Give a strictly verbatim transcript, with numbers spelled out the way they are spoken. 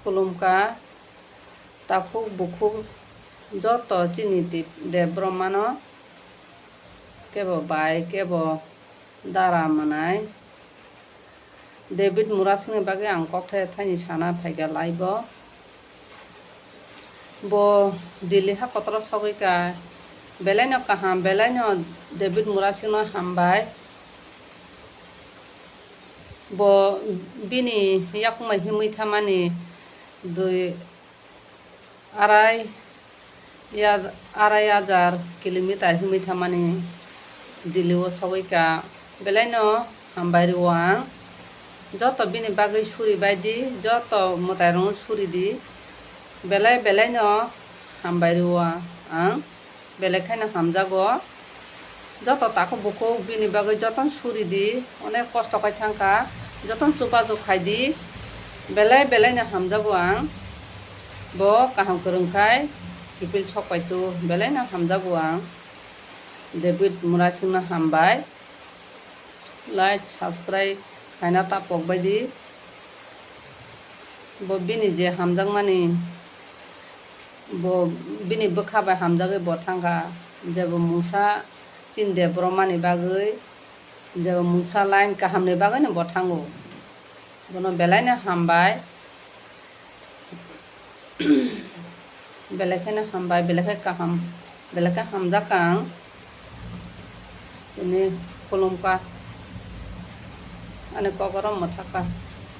Khulumkha takhuk bukhuk joto chini Deb-, Debbarmano, kebo bai, kebo dara mwnai. David Murasingni bagwi ang kokthai thaini sana phaikha live-o. Bo Delhi ha kotoro sogwi kha, belaino kaham, belaino David Murasingno hambai. Bo bini yakung bai himwi thamani dui, arai ya-, arai hajar kilometer himwi thamani Delhi o sogwi kha, belaino hambai rwo ang. Joto bini bagwi suri bai di, joto mwtai rokno suri di, belai belaino hambai rwo ang. Belai khaino hamjago. Joto takhuk bukhuk bini bagwi jotono suri di, onek kosto khai thang kha, jotono chubachu khai di, belai belaino hamjago ang. Bo kaham kwrwng khai kiphil sok pai tu, belaino hamjago ang. David Murasingno hambai. Like, subscribe khaina ta pok bai di. Bo bini je hamjakmani, bo bini bwkha bai hamjagwi bo thang kha, jebo mungsa chini Debbarmani bagwi, jebo mungsa line kahamni bagwino bo thango. Bono belaino hambai. Belai kheno hambai, belai khe kaham, belai khe hamjak ang. Tini khulumkha, ani kokoro mwthakha.